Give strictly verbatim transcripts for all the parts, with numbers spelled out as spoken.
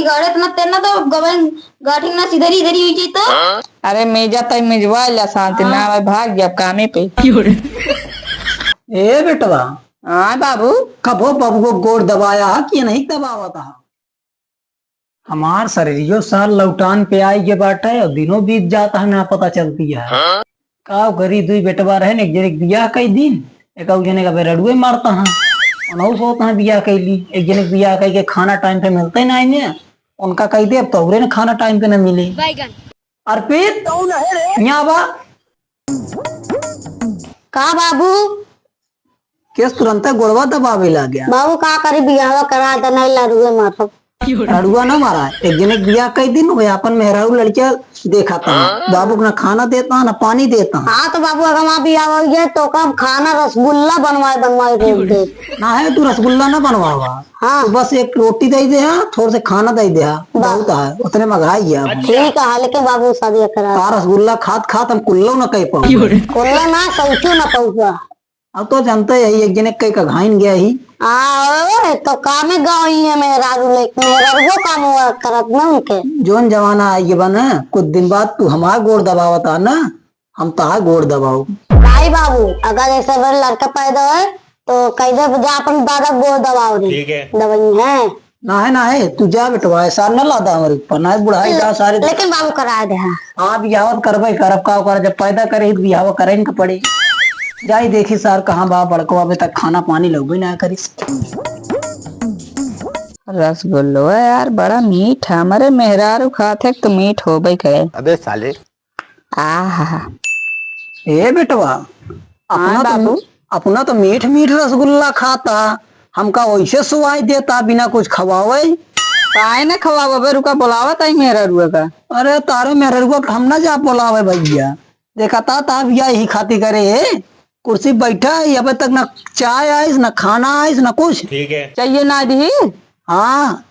गड़े इतना तेल ना तो गबन गाठी ना सीधरी इधरी हुई जाई तो। अरे मेजा तई मिजवा ला शांति ना हाँ। भाई भाग गया कामे पे। ए बेटवा। हाँ बाबू। कबो बबुओ गोड़ दबाया है कि नहीं दबावत है? हमार शरीरियो साल लौटान पे आई के बाटे और दिनों बीत जाता है ना पता चलती है। हाँ? का करी दुई बेटवा रहे एक जने के बियाह कई दिन एक जने का बेरड़ुए मारता है। उनहु सोता है बियाह कैली एक जने के बियाह कई के खाना टाइम पे मिलते ना इन्हें उनका कई दे अब तोहरे ने खाना टाइम पे न मिले। बैगन। अर्पित, यहाँ बा। का बाबू? केस तुरंते गोड़वा दबावे लाग्या। बाबू का करी, बियाहवा करा दे, नहीं लड़ुए मारब। लड़ुआ ना मारा, एक जने के बियाह कई दिन हुए, अपन मेहरारू लड़किया देखा था। बाबू के ना खाना देता, ना पानी देता। हाँ तो बाबू, अगर वहाँ बियाह हो गया तो कम खाना रसगुल्ला बनवाए, बनवाए रोक दे। ना है, तू रसगुल्ला ना बनवावा। हाँ। तो बस एक रोटी दे दे, हाँ, थोड़ा से खाना दे दे, हाँ, बा- बहुत है, उतने मंगाई है। अच्छा। ठीक है, लेकिन बाबू शादी करा। तार रसगुल्ला खात खात हम कुल्लो न कह पाऊंगा। कुल्लो ना, सौचो न पऊबा। अब तो जानते ही है, एक जने कई का घाइन गया ही। आ, ओए, तो कामे गाँव ही है मेहरारू लेके, मेहरारू वो काम हुआ करत ना उनके। जोन जमाना आई बा ना, कुछ दिन बाद तू हमार गोड़ दबावत आ ना, हम तहार गोड़ दबाओ। भाई बाबू, अगर ऐसे बड़े लड़का पैदा होए, तो कह दे, "जा अपन दादा गोड़ दबाओ रे।" ठीक है। दवाई है। ना है, ना है, तू जा बेटवा, ऐसा न लादा हमारे ऊपर, ना है बुढ़ाई जा सारे। लेकिन बाबू करा दे, हाँ। हाँ, बियाह करबे करब, का ओकरा जब पैदा करे ही, तो बियाह करे न पड़े। जाई देखी सार कहाँ बा बड़को, अबे तक खाना पानी लौबे ना करी। रसगुल्लो है यार, बड़ा मीठ है, हमारे मेहरारू खात है तो मीठ होबे करे। अबे साले। आहा। ए बेटवा, हाँ अपना तो, बाबू। अपना तो मीठ मीठ रसगुल्ला खाता, हमका वैसे सुवाई देता बिना कुछ खवावे। काहे ना खवावे बे, रुका बोलावा ताई मेहररुआ का। अरे तारे मेहररुआ का हम ना जा बोलावे भैया, देखा ता, ता भैया यही खाती करे है, कुर्सी बैठा है, अबे तक ना चाय आइस, ना खाना आइस, ना कुछ। ठीक है। चाहिए ना दी। हाँ,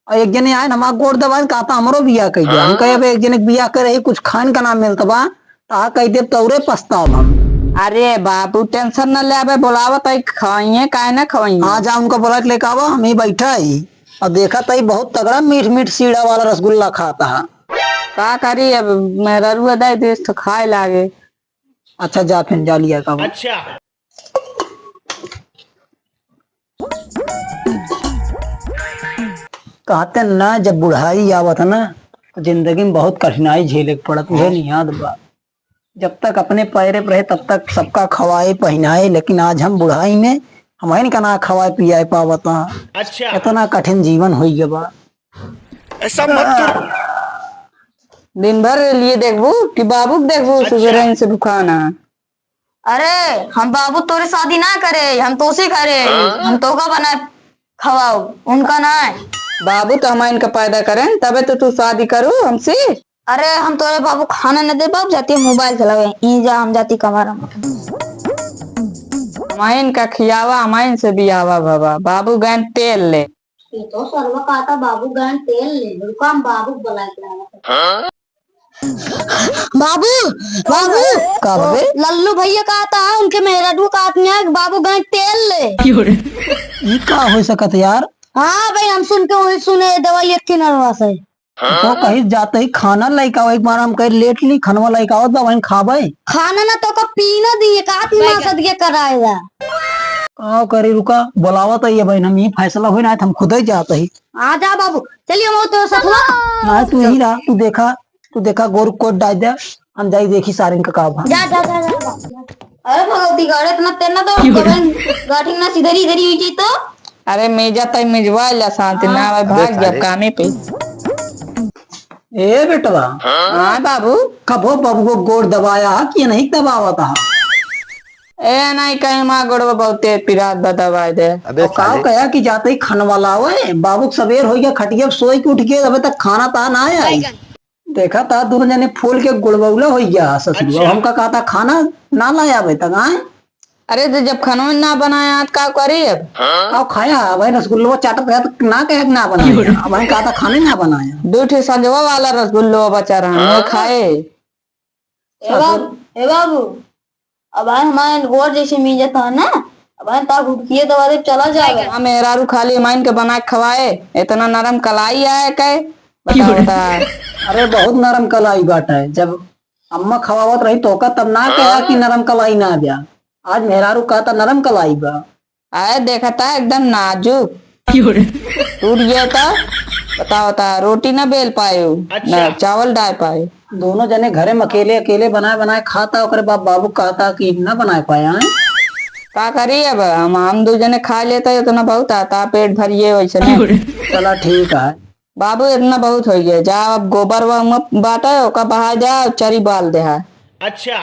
और एक जने आए न, हमार गोड़ दबाए, कहता, "हमरो बियाह कइ दे।" हम कहे, "अब एक जने के बियाह करे ही, कुछ खान का नाम मिलत बा, तो आ कह देब, तौरे पछताब हम।" अरे बाबू, tension न ले, अबे बोलावत है, खाइए, काहे ना खाइए? हाँ, जा उनका बोला के लेके आवा, हम ही बैठा ही। और देखा तई बहुत तगड़ा मीठ मीठ सीढ़ा वाला रसगुल्ला खाता है। का करी, अब मेहररुआ दे देस तो खाए लागे। अच्छा, जा फिर, जा लिया का। अच्छा। कहते ना, जब बुढ़ाई आवत है ना, तो जिंदगी में बहुत कठिनाई झेले के पड़त, उहे नियाद बा। जब तक अपने पैरे पे रहे, तब तक सबका खवाए, पहिनाए, लेकिन आज हम बुढ़ाई में हमहिन का ना खवाए, पियाए पावत है। अच्छा। इतना कठिन जीवन होइ गया बा। ऐसा मत कर। दिन भर लिए देखबू कि बाबू के देखबू, अच्छा। सुबेरे से भुखाना। अरे, हम बाबू तोरे शादी ना करे, हम तोसे करे, हम तोका बना खवाओ, उनका ना। बाबू तो हम इनका पैदा करें, तबे तो तू शादी करू हमसे। अरे, हम तोरे बाबू खाना न दे बाबू, जाती है मोबाइल चलावे, ई जा हम जाती कमारा। हम इनका खियावा, हम इनसे बियावा बाबा, बाबू गैन तेल ले। ये तो सरवा कहता बाबू गैन तेल ले, रुका हम बाबू बुला के लावा। बाबू, बाबू, का बे? लल्लू भैया कहता है, उनके मेहरारू कहत नहीं है कि बाबू गए तेल ले। ई का हो सकत यार? हाँ भाई, हम सुन के वही सुने दवाई एक किनरवा से। तो कहीं जाते ही खाना लेके आओ, एक बार हम कहे लेट ली, खनवा लेके आओ, तो वहीं खाबे। खाना ना तो का पीना दिए, का तू ना सदिया कराएगा। का करी, रुका, बुलावा तो ये भाई, हम ये फैसला होई ना, हम खुद ही जाते ही। आ जा बाबू, चलिए हम तो सतुआ। ना, तू यहीं रहा, तू देखा, तू देखा, गोरू कोट डाल दे, हम जाई देखी सारिन का का भा। जा, जा, जा, जा, जा। अरे भगवती गड़े इतना तेल ना तो गबन गाठी ना सीधरी इधरी हुई जाई तो। अरे मेजा तई मिजवा ला शांति ना भाई, अबे भाग जा साले। कामे पे। ए बेटवा। हाँ बाबू। कबो बबुओ गोड़ दबाया है कि नहीं दबावत है? ए नहीं कहीं माँ गोड़वा बहुते पिरात बा दबाई दे। अबे और का साले। कहा कि जाते ही खनवा लावे, बाबू के सबेर हो गया, खटिया पे सोई के उठ के अबे तक खाना ता ना आया है। देखा ता दोनों जने फूल के गुड़बौला हो गया ससुर। अच्छा। हमका कहा था खाना ना लाया अबे तक आए। अरे तो जब खाना ना बनाया तो का करी अब? का खाया? अब रसगुल्ला चाटत रहा तो ना कहे कि ना बनाया। अब कहा था खाने ना बनाया। दो ठे संजवा वाला रसगुल्ला बचा रहा, वो खाए। ए बाबू, ए बाबू, अब आए हमारे गोड़ जैसे मिल जाता है ना, मैं ता हुटकिए दवा दे, चला जावे। हम मेहरारू खाली माइन के बना के खवाए, इतना नरम कलाई आए के, बताओ ता। अरे बहुत नरम कलाई बाटे, जब अम्मा खवावत रही तो का तब ना कहा कि नरम कलाई ना द्या। आज मेहरारू कहता नरम कलाई बा। आए देखता एकदम नाजुक। टूट गया था, बताओ ता, रोटी ना बेल पायो, अच्छा। ना चावल डाल पायो। दोनों जने घरे में अकेले अकेले बनाए बनाए खाता, ओकरे बाप बाबू कहता कि ना बनाए पाया है। का करी अब, हम, हम दो जने खा लेता, इतना बहुत आता, पेट भरिए वैसे नहीं। चला ठीक है। बाबू इतना बहुत हो गया, जा अब गोबर वा में बाटा, ओका बहा जा, चरी बाल दे है। अच्छा।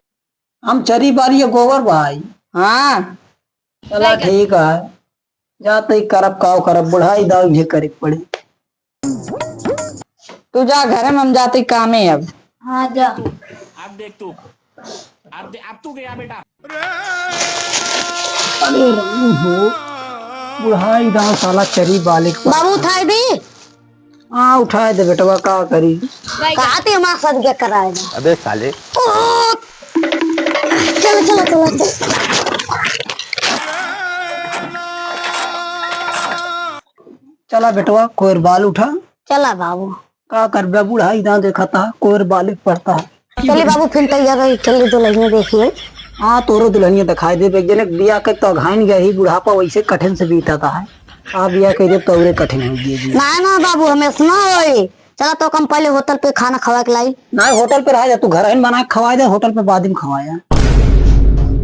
हम चरी बारी या गोबर बहाई? हाँ। चला ठीक है, जाते ही करब, काव करब, बुढ़ाई दाव ये करे के पड़ी। तू जा घरे में, हम जाते ही कामे अब। हाँ, जा। अब देख तू, अब दे, अब तू गया बेटा। अरे राम हो, बुढ़ाई दाव साला चरी बाले के बाबू, उठाई दी। हाँ, उठाए दे बेटवा, का करी? कहा ते हमार सर के कराए ना। अबे साले। ओ! चलो, चलो, चलो, चलो। चला बेटवा, कोयर बाल उठा। चला बाबू। का करबे, बुढ़ाई ना देखा था, कोयर बाल एक पड़ता है। चली बाबू, फिर तैयार रही, चली दुल्हनिया देखिए। हाँ, तोरो दुल्हनिया दिखाई दे, एक जने बिया के तो घाइन गया ही, बुढ़ापा वैसे कठिन से बीता था है। आ बिया कह दे तो औरे कठिन हो गई जी। ना, ना बाबू, हमें सुना होई। चला तो कम पहले होटल पे खाना खवा के लाई। ना, होटल पे रहा जा, तू घर ही बना के खवा दे, होटल पे बाद में खवाया।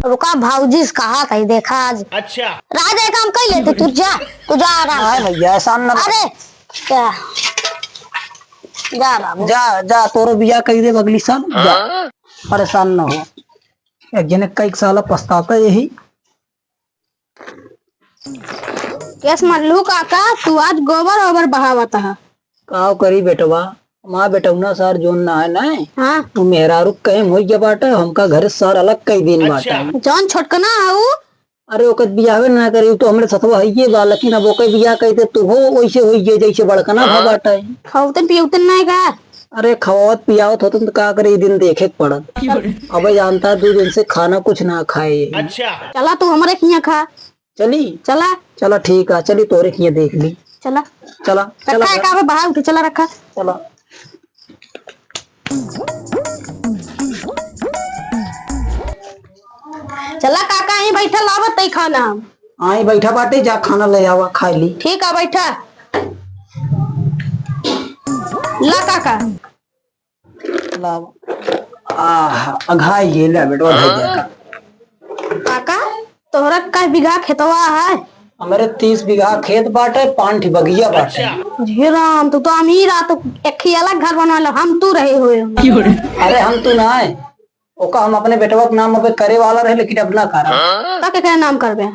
रुका, भौजी से कहा था, देखा आज। अच्छा। रहा जा, काम कर लेते, तू जा, तू जा आराम से। नहीं भैया, ऐसा न अरे, क्या? जा बाबू। जा, जा, तोरो बिया कह दे अगली साल, जा। परेशान न हो। एक जने कई साल पछताता यही। यस मल्लू काका, तू आज गोबर ओबर बहावत ह। काव करी बेटवा, हमार बेटौना सार जोन ना है ना, हाँ। तू मेहरारू कहे होई गया बाटे, हमका घरे सार अलग कई दिन बाटे। अच्छा। जौन छोटकना है उ? अरे ओकर बियाहवे ना करी, उ तो हमरे सथवा हइये बा, लेकिन अब ओकर बियाह कई दे तू हो, वैसे होई गए जैसे बड़कना भा बाटे। खौतन पियौतन ना है का? अरे, खवावत पियावत होतन त का करे, ई दिन देखे के पड़त। अबे जानता, दो दिन से खाना कुछ ना खाए। अच्छा। चला, तू हमरे हियां खा। चली? चला। चला, ठीक है, चली, तोरे हियां देख ली। चला। चला, चला, रखा है का? बहाव उठे, चला, रखा। चला। चला काका, यहीं बैठा, लावत तई खाना हम। आई बैठा बाटे, जा खाना ले आवा, खाए ली। ठीक है, बैठा। ला काका। लावा। आह, अघाई ये ले बेटवा, धई दे का। काका, तोहरा कै बीघा खेतवा है? हमरे तीस बीघा खेत बाटे, पाँच ठी बगिया बाटे। हे राम, तू तो अमीर आ, तो एक ही अलग घर बनवा लो, हम तू रहे हुए हो। अरे हम तू ना है, ओका हम अपने बेटवा के नाम पे करे वाला रहे, लेकिन अब ना करब। का के, के नाम करबे?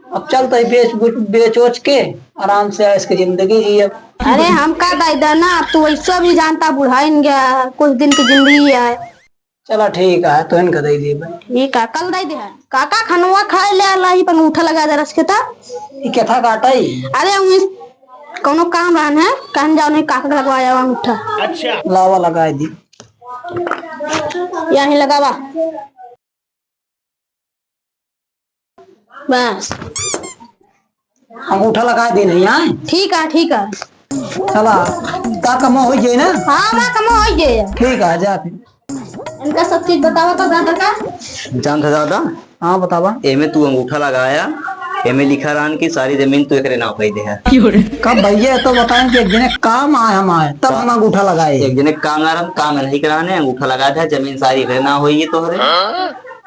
अब चल तो बेच बुच, बेच ओच के आराम से ऐश के जिंदगी जियब। अरे हम का दाई दा ना, अब तू वैसो भी जानता बुढ़ाइन गया, कुछ दिन की जिंदगी है। चला ठीक है, तो इनका दे दिए भाई। ठीक है, कल दे दे। काका खनवा खाए ले आला ही, पर अंगूठा लगा दे रस के ता। ई केथा काटा ही? अरे उस कोनो काम रहन है, कहन जाओ नहीं काका के लगवा जाओ अंगूठा। अच्छा। लावा लगाए दी। यहीं लगावा। बस। अंगूठा लगा दे नहीं, हाँ? ठीक है, ठीक है। चला, का कमो हो जाए ना? हाँ, बा कमो हो जाए। ठीक है, जा फिर। इनका सब चीज बतावा तो दादा का। जानत है दादा? हाँ, बतावा। एमे तू अंगूठा लगाया, एमे लिखा रहन कि सारी जमीन तू एकरे नाव कई दे है। कब भैया, तो बताएं कि एक जने काम आए हम आए, तब हम अंगूठा लगाए। एक जने काम ना रहन, काम नहीं कराने, अंगूठा लगा दे, जमीन सारी एकरे नाव होई तोहरे।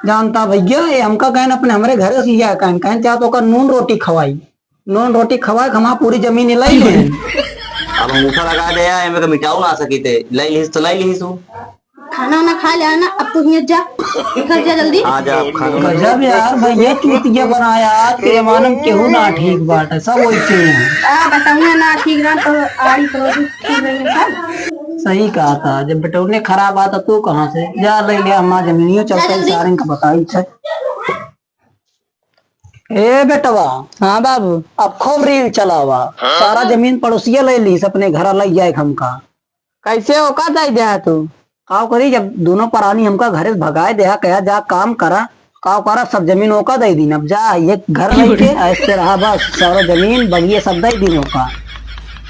जानता भैया, ये हमका कहन अपने हमरे घरे से लिया कहन, कहन चाहत ओकर नून रोटी खवाई, नून रोटी खवाए के हमार पूरी जमीन ले ले। अब अंगूठा लगा दे यार, एमे के मिटाऊ ना सकी ते, ले लिहिस तो ले लिहिस हूँ। खाना वाना खा ले ना, अब तू हियाँ जा, घर जा जल्दी। आ जा, अब खाना वाना। गजब यार, भैया चूतिया बनाया आज के जमाने में, केहू ना ठीक बाटे, सब वैसे ही है। आ, बताऊँ ना ठीक ना तो आई तो ठीक रही है सब। सही कहा था, जब बेटौने खराब आता तू कहाँ से? जा ले ले, हमार जमीनियो चलता है, सारे का बताई छे। ए बेटवा। हाँ बाबू। अब खूब रील चलावा। सारा जमीन पड़ोसिया ले लीस, अपने घर ले जाए हमका। कैसे ओका दे दे तू? काव करी, जब दोनों परानी हमका घरे से भगाए देहा, कहा जा काम करा, का करा, सब जमीन ओका दे दीन। अब जा, ये घर नहीं के, ऐसे रहा बस, सारा जमीन, बगिया सब दे दीन ओका।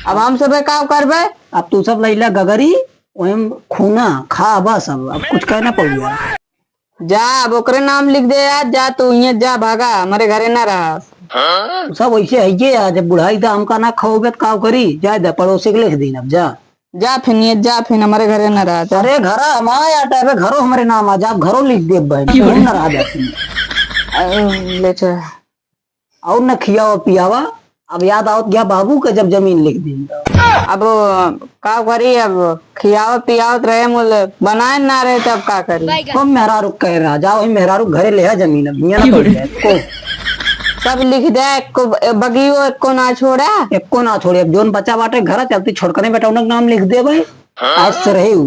अब हम सबे का करबे? अब तू सब लैला गगरी, वहीं खूना खा बस, अब, अब कुछ कह ना पउबे। जा, अब ओकरे नाम लिख दे यार, जा तू हियाँ जा, भागा, हमरे घरे ना रहा। तू सब वैसे है ये यार, जब बुढ़ाई त हमका ना खवाबे त का करी, जा दे, पड़ोसी के लिख दीन अब जा। जा फिर नियत, जा फिर हमरे घरे ना रहा, जा। अरे घरा हमारे यार, अबे घरो हमरे नाम आ जा, घरो लिख दे भाई, क्यों? हम ना रहा जाती। अरे, ले चल। और न खियावा पियावा, अब याद आवत गया बाबू के जब जमीन लिख दी। अब का करी, अब खियावत पियावत रहे, मुल बनाए ना रहे, तब का करी? को मेहरारू कह रहा, जाओ वही मेहरारू घरे ले आ जमीन, अब हियाँ ना पड़ जाए को। सब लिख दे, एको बगियो एको ना छोड़ा। एको ना छोड़े, अब जोन बचा बाटे घर, चलती छोटकने बेटा उनक नाम लिख दे भाई, आज से रहे उ।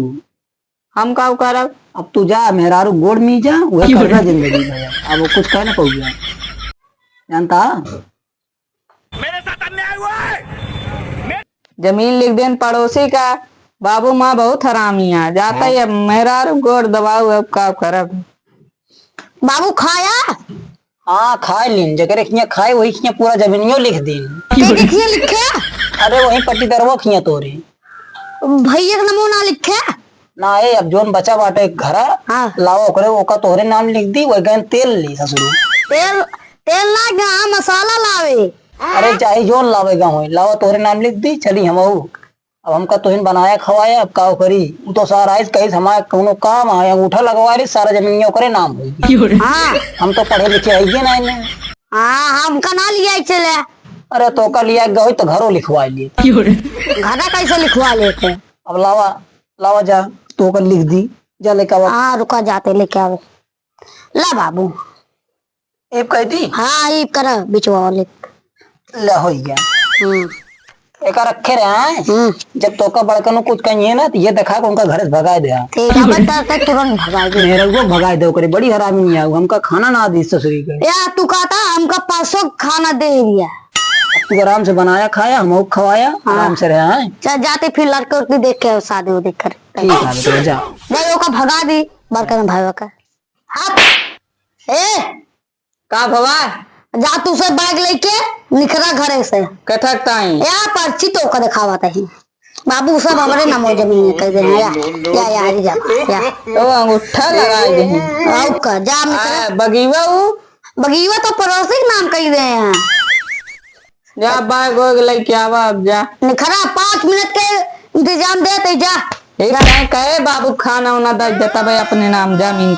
हम का करब? अब तू जा, मेहरारू गोड़ मी जा, वह करना जिंदगी भर। अब वो कुछ कह ना पउबे, जानता? जमीन लिख देन पड़ोसी का, बाबू माँ बहुत हरामी है, जाता ही अब मेहरारू गोड़ दबाऊ, अब का करब? बाबू खाया? हाँ, खाए लीन, जेकरे खिया खाए, वही खिया पूरा जमीनियो लिख दीन। के के खिया लिखे? अरे, वही पट्टीदारवा खिया तोरे। भैया के नमो ना लिखे? ना, ए, अब जोन बचा बाटे घरा, हाँ। लावा ओकरे, ओका तोहरे नाम लिख दी, वही गए तेल ली ससुरू। तेल, तेल ना गा, मसाला लावे। अरे, चाहे जोन लावे गा होई, लावा तोहरे नाम लिख दी, चली हमहू। अब हमका तोहिन बनाया खवाया, अब का करी? उ तो सारा आइस कहिस हमारे कौनो काम आए, अंगूठा लगवा ली, सारा जमीनिया ओकरे नाम होई। हाँ। हम तो पढ़े लिखे हइये ना इन्हें। हाँ, हमका ना लिया चले। अरे तोका लिया गई तो घरो लिखवा लिए। घरा कैसे लिखवा लेते? अब लावा, लावा जा, तोका लिख दी, जा लेके आवा। हाँ, रुका जाते लेके आवे। ला बाबू। एप कह दी? हाँ, एप करा, बिचवा वाले। ले, हो गया। हम्म। एका रखे रहे हैं। हम्म। जब तोका बड़कनो कुछ कहिए ना, तो ये देखा के उनका घर से भगाए दे। ठीक है, बता, तो तुरंत भगाए दे। मेहररुआ भगाए दे ओकरे, बड़ी हरामी नहीं आऊ, हमका खाना ना दी ससुरी के। या, तू कहता, हमका परसों खाना दे दिया। अब तू आराम से बनाया खाया, हम खवाया, हाँ। आराम से रहा है। चल, जाते फिर लड़के उड़के देख के आओ, शादी उदी कर। ठीक है, बेटा, जा। भाई, ओका भगा दी, बड़कन भाई का। हाँ। ए, का भवा? जा तू से बैग लेके निकरा घरे से। कथक ताई? या पर्ची तोका देखावत ही। बाबू सब हमरे नामो जमीन कह दे हैं, या, या, या, हरी जा, या। तो अंगूठा लगा दे हैं। आउ का, जा निकरा। आ, बगीवा उ? बगीवा तो पड़ोसी के नाम कह दे हैं। जा बैग वैग लेके आवा अब जा। निखरा, पाँच मिनट के इंतजाम दे ते जा। एक जा। कहे, कहे बाबू खाना उना दे देता भाई अपने नाम जमीन।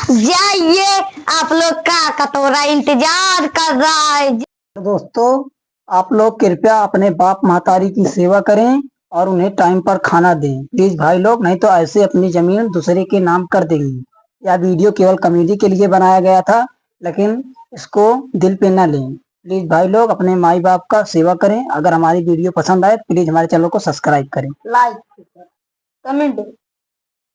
जाइए, आप लोग का कटोरा इंतजार कर रहा है। दोस्तों, आप लोग कृपया अपने बाप महतारी की सेवा करें और उन्हें टाइम पर खाना दें प्लीज भाई लोग, नहीं तो ऐसे अपनी जमीन दूसरे के नाम कर देंगे। यह वीडियो केवल कॉमेडी के लिए बनाया गया था, लेकिन इसको दिल पे ना लें। प्लीज भाई लोग, अपने माई बाप का सेवा करें। अगर हमारी वीडियो पसंद आए तो प्लीज हमारे चैनल को सब्सक्राइब करें। लाइक, कमेंट।